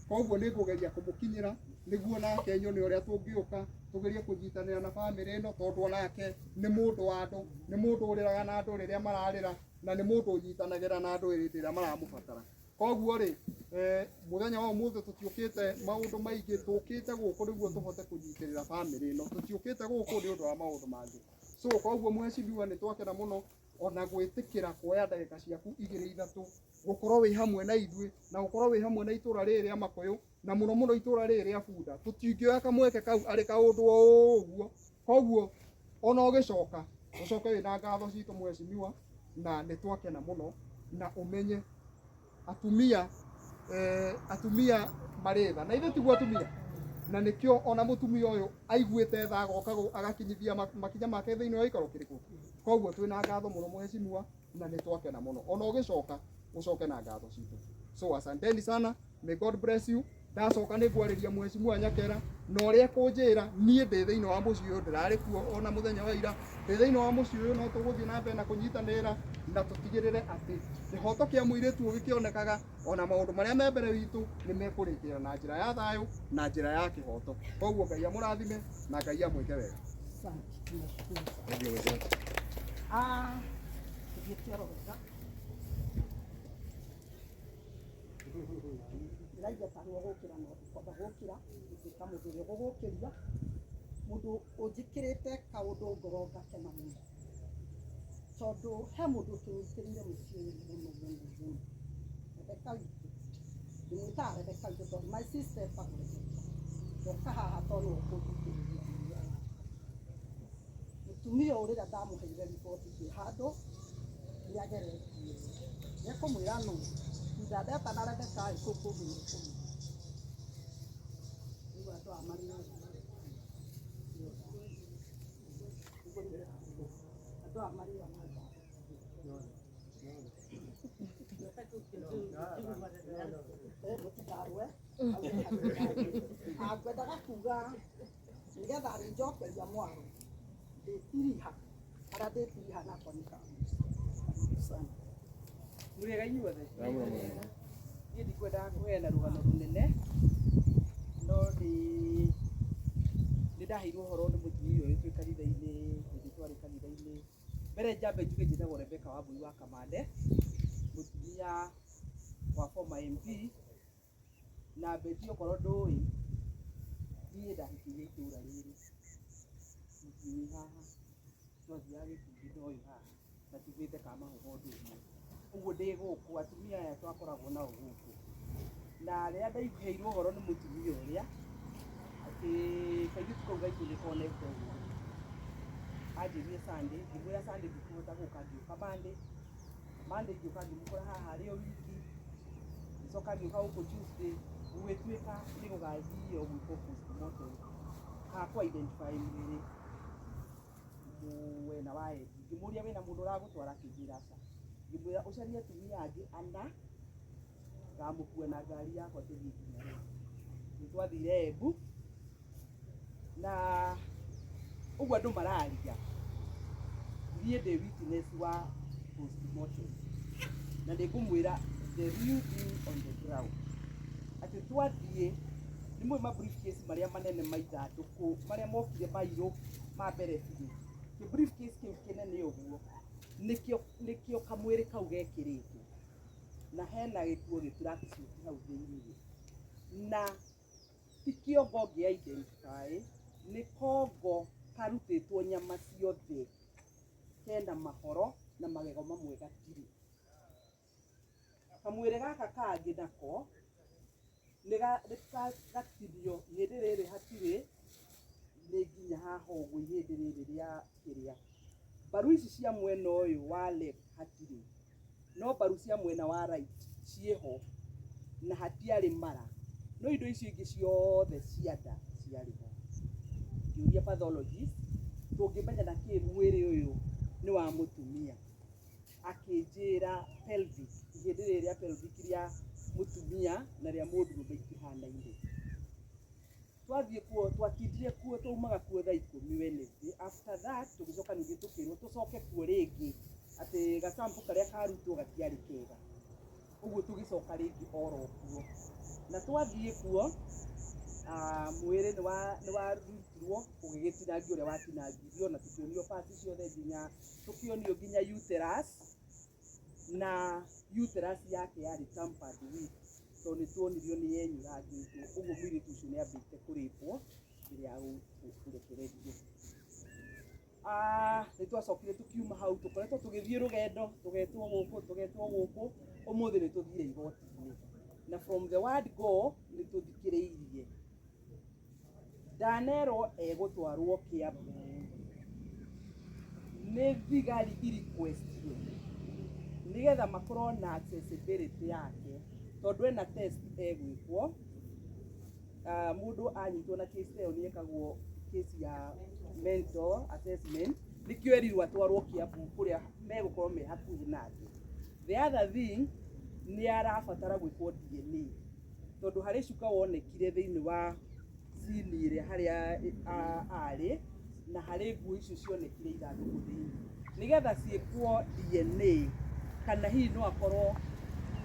Koguo nĩ ngũgeria kũmũkinyĩra nĩguo nake nyone ũrĩa tũngĩũka tũgerie kũnyitanĩra na bamĩrĩ ĩno, tondũ onake nĩ mũndũ wa andũ, nĩ mũndũ ũrĩraga na andũ rĩrĩa mararĩra, na nĩ mũndũ ũnyitanagĩra na andũ hĩndĩ ĩrĩa maramũbatara. Koguo rĩ, mũthenya wa ũmũthĩ tũtiũkĩte maũndũ maingĩ, tũkĩte gũkũ nĩguo tũhote kũnyitĩrĩra bamĩrĩ ĩno, tũtiũkĩte gũkũ nĩ ũndũ wa maũndũ mangĩ. So koguo mheshimiwa nĩ twakena mũno ona gwĩtĩkĩra kuoya ndagĩka ciaku igĩrĩ ithatũ gũkorwo wĩ hamwe na ithuĩ na gũkorwo wĩ hamwe na itũra rĩrĩ rĩa Makuyu na mũno mũno itũra rĩrĩ rĩa Bunda. Tũtingĩoya kamweke kau arĩ kaũndũ o ũguo. Koguo ona ũgĩcoka ũcoke wĩna ngatho citũ mheshimiwa, na nĩ twakena mũno, na ũmenye atumia atumia marĩ tha na ithuĩ tiguo atumia, na nĩkĩo ona mũtumia ũyũ aiguĩte tha agoka agakinyithia makinya make thĩinĩ wa gĩikaro kĩrĩkũ. Koguo twĩna ngatho mũno mheshimiwa, na nĩ twakena mũno ona ũgĩcoka ũcoke na ngatho citũ. So asanteni sana, may God bless you. Ndacoka nĩ ngwarĩria mheshimiwa Nyakera na ũrĩa ekũnjĩra niĩ ndĩ thĩinĩ wa mũciĩ ũyũ, ndĩrarĩ kuo ona mũthenya wa ira, ndĩ thĩinĩ wa mũciĩ ũyũ, no tũgũthiĩ na mbere na kũnyitanĩra na tũtigĩrĩre atĩ kĩhoto kĩa mũirĩtu ũyũ gĩkĩonekaga, ona maũndũ marĩa me mbere witũ nĩ mekũrĩkĩra na njĩra ya thayũ na njĩra ya kĩhoto. Koguo Ngai amũrathime na Ngai amwĩke wega. Asante, tunashukuru sana. Thank you, mheshimiwa. Ah, tũthiĩ kĩoro wega. Ndĩraigua tarĩ ũgũkĩra no ndikwamba gũkĩra, ngĩtuĩka mũndũ ũrĩa ũgũgũkĩria, mũndũ ũnjĩkĩrĩte kaũndũ ngoro ngakena mũno, tondũ he mũndũ ũtũnyitĩrĩire mũciĩ ũyũ mũno mũno mũno, Rebecca witũ. Ndĩmwĩtaga Rebecca witũ tondũ my sister etagwo Rebecca. Ndoka haha tondũ nĩwe ũkũnjitĩrĩria iria yakwa. Mũtumia ũyũ rĩrĩa ndamũheire riboti ndĩ handũ nĩageretie, nĩekũmwĩra nũ nda ndetana Rebecca ĩ kũu kũngĩ nĩekũmwĩra. Rĩu andũ aya marĩ andũ aya marĩ mũtikarũe. Ngwendaga kuga nĩgetha rĩnjokeria mwaro ndĩtiriha harĩa ndĩtiriha nakwa nĩ sana. Mũrĩega inyuothe. Mũno mũno. Niĩ ndikwendaga kũheana rũgano rũnene, no nĩ ndaheirwo ũhoro nĩ mũtumia ũyũ twĩ kanitha-inĩ, hĩndĩ twarĩ kanitha-inĩ. Mbere njambe njuge njĩtagwo Rebecca Wambui wa Kamande, mũtumia wa former MP, na Betty okorwo ndũĩ, niĩ ndahikĩire itũra rĩrĩ, mũciĩ wĩ haha, twathiaga gĩkundi na ũyũ haha, na tumĩte Kamahuha ũndũ ũmwe. Ũguo ndĩ gũkũ, atumia aya twakoragwo nao gũkũ. Na rĩrĩa ndaheirwo ũhoro nĩ mũtumia ũrĩa, atĩ kairĩtu kau gaitũ nĩ konete ũguo. Anjĩrire Sunday, ngĩmwĩra Sunday ndikũhota gũka, ngĩũka Monday. Monday ngĩũka ngĩmũkora haha arĩ o wiki. Ngĩcoka ngĩũka gũkũ Tuesday, gũgĩtuĩka nĩ gũgathio gwĩkwo postmortem. Kana kũ identify mwĩrĩ mwena wa Embu. Ngĩmũria wĩna mũndũ ũragũtwara, akĩnjĩra aca. Ngĩmwĩra ũcarie atumia angĩ ana, ngamũkua na ngari yakwa tũthiĩ nginya Embu. Nĩ twathire Embu, na ũguo andũ mararia, niĩ ndĩ witness wa postmortem, na nĩ ngũmwĩra the real thing on the ground, atĩ twathiĩ nĩ mũĩ ma briefcase marĩa manene ma ithandũkũ marĩa mokire mairũ ma mbere biũ, kĩ briefcase kĩu kĩnene ũguo nĩkĩo kamwĩrĩ kau gekĩrĩtwo, na hena gĩkuo gĩ tracksuit hau thĩiniĩ, na ti kĩongo ngĩ identify, nĩ kongo karutĩtwo nyama ciothe, kena mahoro na magego mamwe gatirĩ. Kamwĩrĩ gaka kangĩ nako nĩ gatinio ihĩndĩ rĩrĩ hatirĩ, nĩ nginya haha ũguo ihĩndĩ rĩrĩ rĩa kĩrĩa. Mbaru ici cia mwena ũyũ wa left hatirĩ, no mbaru cia mwena wa right ciĩho na hatiarĩ mara, no indo icio ingĩ ciothe cia nda ciarĩ ho. Ngĩũria pathologist tũngĩmenya na kĩ mwĩrĩ ũyũ nĩ wa mũtumia, akĩnjĩra pelvic, ihĩndĩ rĩrĩ rĩa pelvic rĩa mũtumia na rĩa mũndũrũme itihanaine. Twathiĩ kuo, twatindire kuo, twaumaga kuo thaa 10 Wednesday. After that tũgĩcoka ningĩ tũkĩrwo tũcoke kuo rĩngĩ atĩ gasample karĩa karutwo gatiarĩ kega, ũguo tũgĩcoka rĩngĩ oro kuo. Na twathiĩ kuo mwĩrĩ nĩ warutirwo ũgĩgĩtinangio ũrĩa watinangirio, na tũkĩonio parts ciothe nginya tũkĩonio nginya uterus, na uterus yake yarĩ tampered with tondũ nĩ tuonirio nĩ yenyũrangĩtwo, ũguo mũirĩtu ũcio nĩ ambĩte kũrĩpwo mbere ya kũrekererio. Nĩ twacokire tũkiuma hau, tũkoretwo tũgĩthiĩ rũgendo, tũgetwo gũkũ, tũgetwo gũkũ, ũmũthĩ nĩ tũthire igoti-inĩ, na from the word go nĩ tũthikĩrĩirie. Ndanerwo egũtwarwo Kiambu nĩ thigari i-requestire nĩgetha makorwo na accessibility yake, tondũ ena test egwĩkwo. Mũndũ anyitwo na case ĩyo nĩ ekagwo case ya mental assessment, nĩkĩo erirwo atwarwo Kiambu kũrĩa megũkorwo me hakuhĩ nake. The other thing, nĩ arabatara gwĩkwo DNA, tondũ harĩ cuka wonekire thĩinĩ wa scene ĩrĩa harĩa arĩ, na harĩ nguo icio cionekire ithandũkũ thĩinĩ, nĩgetha ciĩkwo DNA, kana hihi no akorwo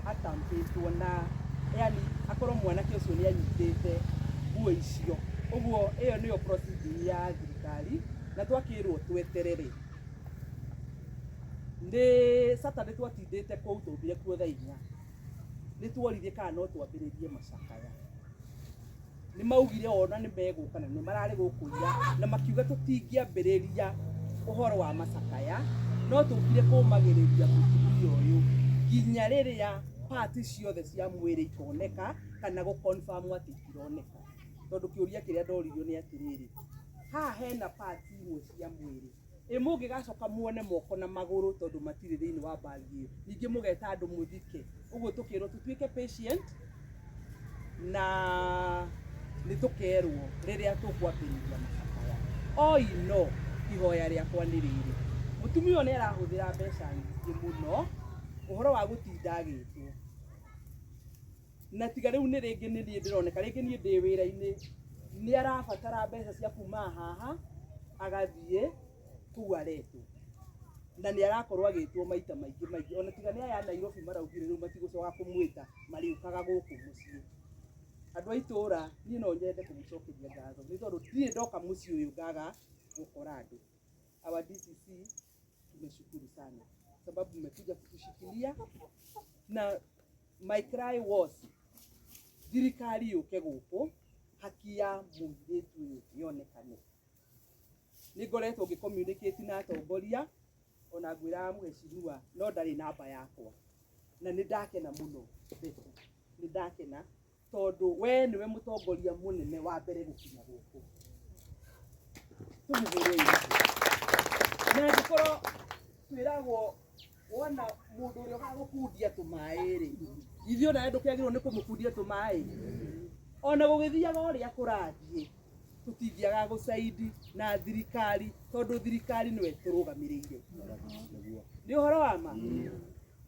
atampĩtwo na yani akorwo mwanake ũcio nĩ anyitĩte nguo icio. Ũguo ĩyo nĩyo proceeding ya thirikari, na twakĩrwo tweterere. Nĩ Saturday twatindĩte kũu, twaumire kuo thaa 4, nĩ tuoririe kana no twambĩrĩrie macakaya. Nĩ maugire ona nĩ megũka na nĩ mararĩ gũkũ ira, na makiuga tũtingĩambĩrĩria ũhoro wa macakaya, no tũkire kũmagĩrĩria mũtumia ũyũ nginya rĩrĩa parts ciothe cia mwĩrĩ ikoneka kana gũ confirm atĩ itironeka. Tondũ kĩũria kĩrĩa ndoririo nĩ atĩrĩrĩ, haha hena parts imwe cia mwĩrĩ, ĩ mũngĩgacoka muone moko na magũrũ tondũ matirĩ thĩinĩ wa bag ĩyo, ningĩ mũgeta andũ mũthike. Ũguo tũkĩrwo tũtuĩke patient na nĩ tũkerwo rĩrĩa tũkwambĩrĩria macakaya. Oi no ihoya rĩakwa nĩ rĩrĩ, mũtumia ũyũ nĩ arahũthĩra mbeca nyingĩ mũno ũhoro wa gũtinda agĩtwo, na tiga rĩu nĩ rĩngĩ nĩ niĩ ndĩroneka, rĩngĩ niĩ ndĩ wĩra-inĩ, nĩ arabatara mbeca cia kuma haha agathiĩ kũu aretwo, na nĩ arakorwo agĩtwo maita maingĩ maingĩ. Ona tiga nĩ aya Nairobi maraugire rĩu matigũcoka kũmwĩta, marĩũkaga gũkũ mũciĩ. Andũ a itũũra, niĩ no nyende kũmũcokeria ngatho nĩ tondũ ndirĩ ndoka mũciĩ ũyũ ngaga gũkora andũ. Our DCC, tumeshukuru sana sababu mmekuja kutushikilia, na my cry was thirikari yũke gũkũ haki ya mũirĩtu ũyũ yonekane. Nĩ ngoretwo ngĩ communicate na atongoria, ona ngwĩraga mheshimiwa no ndarĩ namba yakwa, na nĩ ndakena mũno Betty, nĩ ndakena tondũ we nĩwe mũtongoria mũnene wa mbere gũkinya gũkũ. Tũmũhũrei na angĩkorwo twĩragwo wona mũndũ ũrĩa ũgagũkundia tũmaĩ rĩ, ithuĩ onawe ndũkĩagĩrĩirwo nĩ kũmũkundia tũmaĩ. Ona gũgĩthiaga ũrĩa kũrathiĩ, tũtingĩaga gũcaidi na thirikari, tondũ thirikari nĩwe tũrũgamĩrĩire. Nĩ ũhoro wa ma.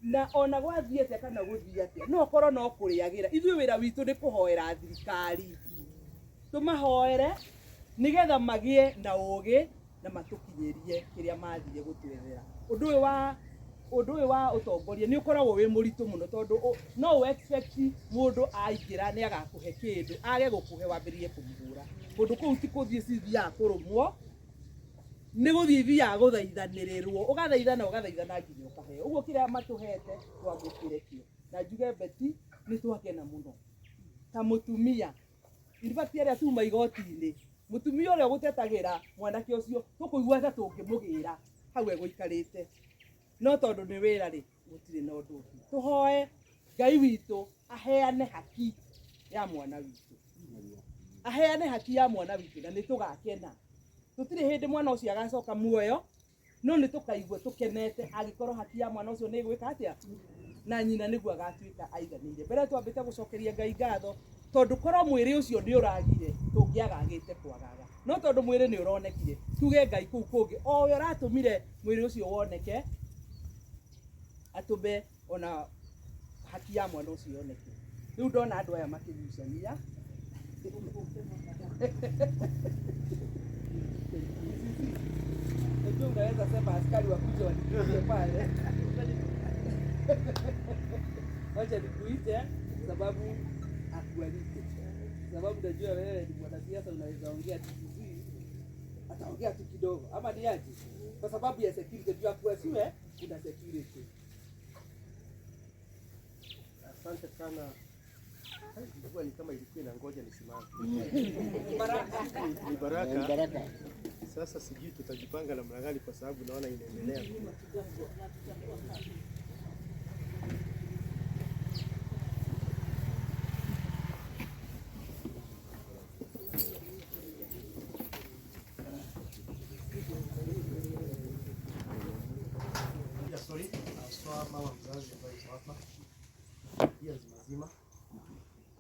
Na ona gwathiĩ atĩa kana gũthiĩ atĩa, no korwo no kũrĩagĩra. Ithuĩ wĩra witũ nĩ kũhoera thirikari, tũmahoere nĩgetha magĩe na ũgĩ na matũkinyĩrie kĩrĩa mathire gũtwethera. Ũndũ ũyũ wa ũtongoria nĩ ũkoragwo wĩ mũritũ mũno, tondũ no ũ expect mũndũ aingĩra nĩ agakũhe kĩndũ, age gũkũhe wambĩrĩrie kũmũhũra. Kũndũ kũu ti kũthiĩ cithiaga kũrũmwo, nĩ gũthiĩ ithiaga gũthaithanĩrĩrwo, ũgathaithana ũgathaithana nginya ũkaheo. Ũguo kĩrĩa matũhete twamũkĩre kĩo. Na njuge Betty, nĩ twakena mũno ta mũtumia. In fact arĩa tuma igoti-inĩ, mũtumia ũrĩa ũgũtetagĩra mwanake ũcio tũkũigua ta tũngĩmũgĩra hau egũikarĩte, no tondũ nĩ wĩra rĩ, gũtirĩ na ũndũ ũngĩ. Tũhoe Ngai witũ aheane haki ya mwana witũ, aheane haki ya mwana witũ, na nĩ tũgakena. Tũtirĩ hĩndĩ mwana ũcio agacoka muoyo, No nĩ tũkaigua tũkenete angĩkorwo haki ya mwana ũcio nĩ ĩgwĩka atĩa na nyina nĩguo agatuĩka aiganĩire. Mbere twambĩte gũcokeria Ngai ngatho tondũ korwo mwĩrĩ ũcio nĩ ũragire tũngĩagagĩte kwagaga, no tondũ mwĩrĩ nĩ ũronekire tuge Ngai kũu kũngĩ o we ũratũmire mwĩrĩ ũcio woneke atũme ona haki ya mwana ũcio yoneke. Rĩu ndona andũ aya makĩgucania najua unaweza sema askari wakuje wanipigie pale. Wacha nikuite sababu akualike, sababu najua wewe ni mwanasiasa, unaweza ongea TTC, ataongea tu kidogo ama ni aje, kwa sababu ya security tu, akuasiwe kuna security. Asante sana. Ilikuwa ni kama ilikuwa inangoja nisimame. Baraka. Ni baraka. Ni baraka. Sasa sijui tutajipanga namna gani kwa sababu naona inaendelea. Ya, sorry, haswa mama mzazi ambaye yuko hapa pia zimazima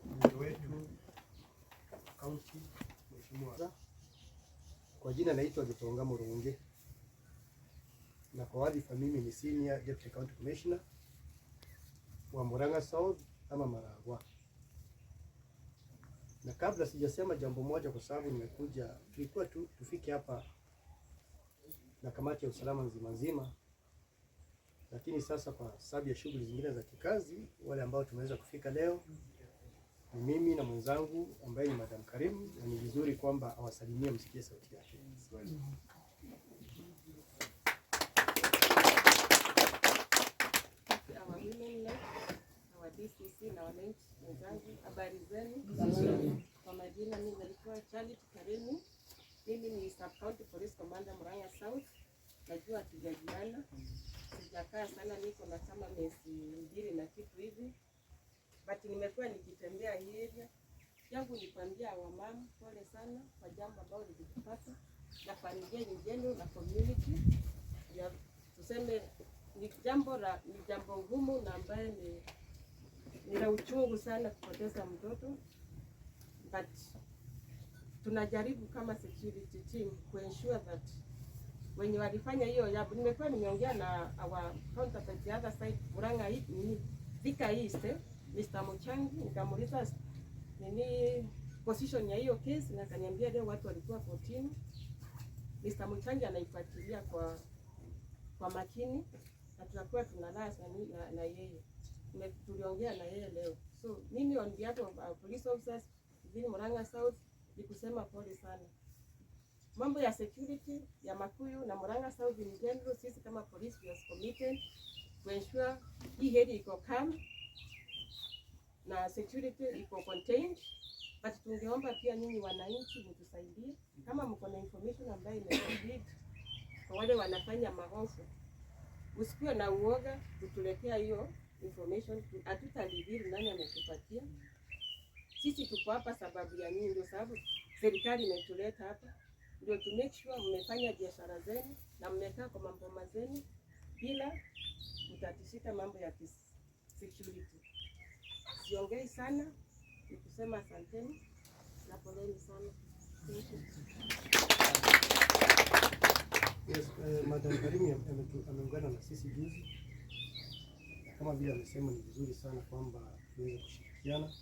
mbunge wetu kaunti Mheshimiwa. Kwa jina naitwa Gitonga Murungi na kwa wadhifa mimi ni Senior Deputy County Commissioner wa Murang'a South ama Maragua. Na kabla sijasema jambo moja, kwa sababu nimekuja, tulikuwa tu tufike hapa na kamati ya usalama nzima nzima, lakini sasa kwa sababu ya shughuli zingine za kikazi, wale ambao tumeweza kufika leo ni mimi na mwenzangu ambaye ni Madam Karim, na ni vizuri kwamba awasalimie, msikie sauti yake. Our women rep, our DCC na wananchi wenzangu, habari zenu? Kwa majina mimi naitwa Charity Karimi. Mimi ni Sub County Police Commander Murang'a South. Najua hatujajuana, sijakaa sana, niko na kama miezi 2 na kitu hivi, but nimekuwa nikitembea hii area yangu. Nikwambia wamama pole sana kwa jambo ambalo lilikupata na familia in na community ya, tuseme ni jambo la ni jambo ngumu na ambaye ni la uchungu sana kupoteza mtoto, but tunajaribu kama security team ku ensure that wenye walifanya hiyo jambo. Nimekuwa nimeongea na our counterpart the other side Murang'a hii nini Thika East, Mr. Muchangi, nikamuuliza nini position ya hiyo case na akaniambia leo watu walikuwa 14. Mr. Muchangi anaifuatilia kwa makini na tutakuwa tunalaa na yeye. Tuliongea na yeye leo. So mimi on behalf of our police officers within Murang'a South ni kusema pole sana. Mambo ya security ya Makuyu na Murang'a South in general, sisi kama police we are committed to ensure hii area iko calm na security iko contained, but tungeomba pia nyinyi wananchi mtusaidie kama mko na information ambayo inasaidia kwa wale wanafanya maovu, usikuwe na uoga kutuletea hiyo information. Hatutareveal nani ametupatia. Sisi tuko hapa sababu ya nyinyi, ndio sababu serikali imetuleta hapa, ndio to make sure mmefanya biashara zenu na mmekaa kwa maboma zenu bila kutatishika mambo ya security. Siongei sana, ni kusema asanteni na poleni sana. Thank you. Yes, Madam Karimi ameungana na sisi juzi, na kama vile amesema ni vizuri sana kwamba tuweze kushirikiana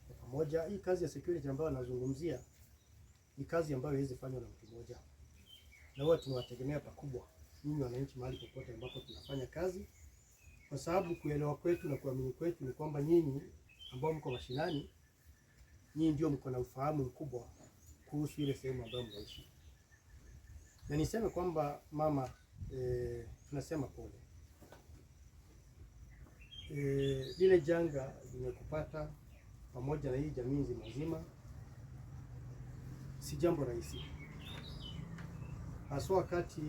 kwa pamoja. Hii kazi ya security ambayo anazungumzia ni kazi ambayo haiwezi fanywa na mtu mmoja, na huwa tunawategemea pakubwa nyinyi wananchi mahali popote ambapo tunafanya kazi, kwa sababu kuelewa kwetu na kuamini kwetu ni kwamba nyinyi ambao mko mashinani, nyinyi ndio mko na ufahamu mkubwa kuhusu ile sehemu ambayo mnaishi. Na niseme kwamba mama, tunasema pole. Lile janga limekupata pamoja na hii jamii nzima nzima, si jambo rahisi, haswa wakati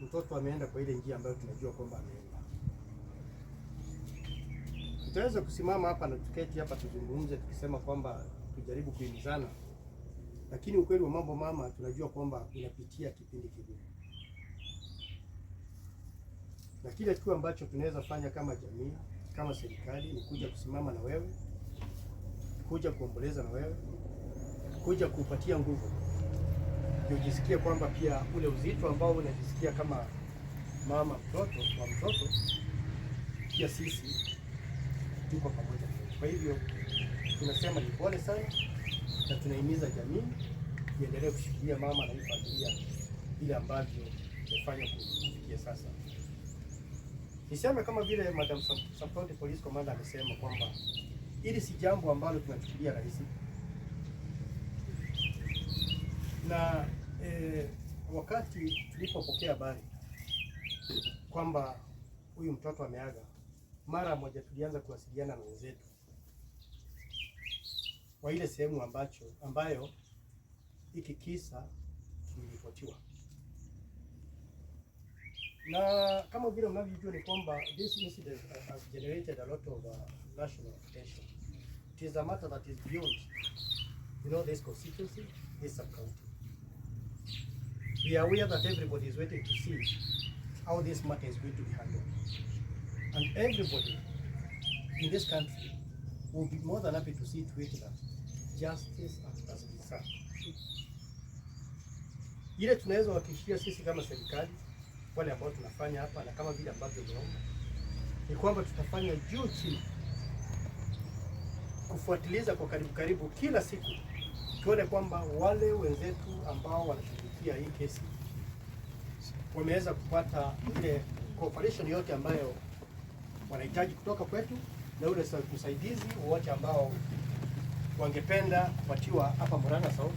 mtoto ameenda kwa ile njia ambayo tunajua kwamba ameenda. Tutaweza kusimama hapa na tuketi hapa tuzungumze tukisema kwamba tujaribu kuhimizana, lakini ukweli wa mambo mama, tunajua kwamba unapitia kipindi kigumu. Na kile tu ambacho tunaweza fanya kama jamii, kama serikali ni kuja kusimama na wewe, kuja kuomboleza na wewe, kuja kupatia nguvu, ndio ujisikie kwamba pia ule uzito ambao unajisikia kama mama mtoto wa mtoto, pia sisi tuko pamoja na wewe. Kwa hivyo tunasema ni pole sana, na tunahimiza jamii iendelee kushikilia mama na hii familia vile ambavyo imefanya kufikia sasa. Niseme kama vile Madam Sub County Police Commander amesema kwamba hili si jambo ambalo tunachukulia rahisi, na wakati tulipopokea habari kwamba huyu mtoto ameaga, mara moja tulianza kuwasiliana na wenzetu wa ile sehemu ambayo hiki kisa kiliripotiwa, na kama vile mnavyojua ni kwamba this incident has generated a lot of national attention. It is a matter that is beyond this constituency, this sub-county. We are aware that everybody is waiting to see how this matter is going to be handled. And everybody in this country will be more than happy to see to it that justice has been served. Ile tunaweza kuhakikishia sisi kama serikali, wale ambao tunafanya hapa na kama vile ambavyo umeomba, ni kwamba tutafanya juu chini kufuatiliza kwa karibu karibu kila siku, tuone kwamba wale wenzetu ambao wanashughulikia hii kesi wameweza kupata ile cooperation yote ambayo wanahitaji kutoka kwetu na ule usaidizi wote ambao wangependa kupatiwa hapa Murang'a South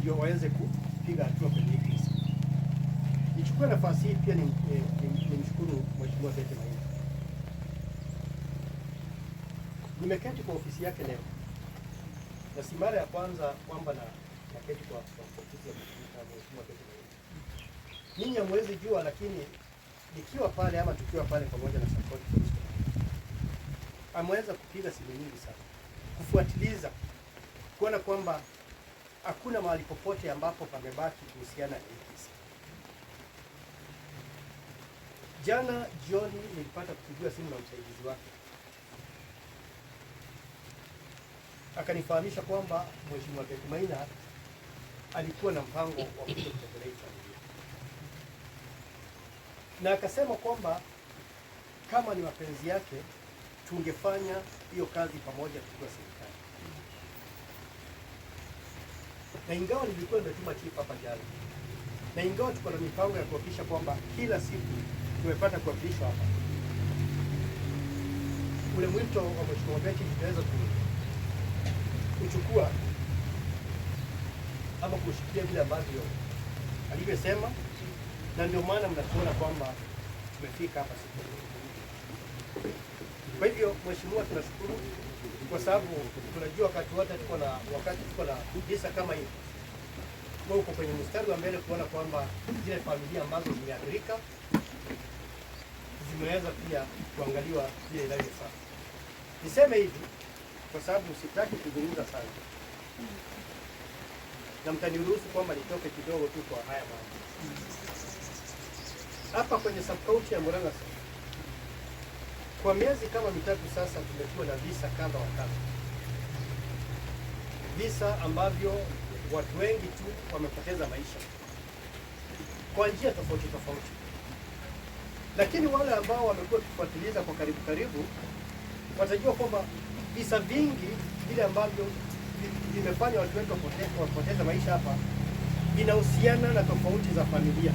ndio waweze kupiga hatua kwenye hii kesi. Nichukue nafasi hii pia nimshukuru Mheshimiwa Betty Maina. Nimeketi kwa ofisi yake leo na si mara ya kwanza kwamba naketi kwa ofisi ya Mheshimiwa Betty Maina. Ninyi hamwezi jua, lakini nikiwa pale ama tukiwa pale pamoja na Sub County Police Commander, ameweza kupiga simu nyingi sana kufuatiliza kuona kwamba hakuna mahali popote ambapo pamebaki kuhusiana na hii kesi. Jana jioni nilipata kupigiwa simu na msaidizi wake, akanifahamisha kwamba Mheshimiwa Betty Maina alikuwa na mpango wa kuja kutembelea hii familia, na akasema kwamba kama ni mapenzi yake tungefanya hiyo kazi pamoja tukiwa serikali. Na ingawa nilikuwa nimetuma chief hapa jana, na ingawa tuko na mipango ya kuhakikisha kwamba kila siku tumepata kuwakilishwa hapa, ule mwito wa Mheshimiwa Betty tutaweza kuchukua ama kushikilia vile ambavyo alivyosema, na ndio maana mnatuona kwamba tumefika hapa siku ya leo. Kwa hivyo Mheshimiwa, tunashukuru kwa sababu tunajua wakati wote tuko na visa kama hivi, wewe uko kwenye mstari wa mbele kuona kwamba zile familia ambazo zimeathirika zimeweza pia kuangaliwa vile inavyofaa. Niseme hivi kwa sababu sitaki kuzungumza sana, na mtaniruhusu kwamba nitoke kidogo tu kwa haya mambo. Hapa kwenye sub-county ya Murang'a South, kwa miezi kama mitatu sasa tumekuwa na visa kadha wa kadha, visa ambavyo watu wengi tu wamepoteza maisha kwa njia tofauti tofauti, lakini wale ambao wamekuwa wakifuatiliza kwa karibu karibu watajua kwamba visa vingi vile ambavyo vimefanya watu wetu wapoteza maisha hapa vinahusiana na tofauti za familia.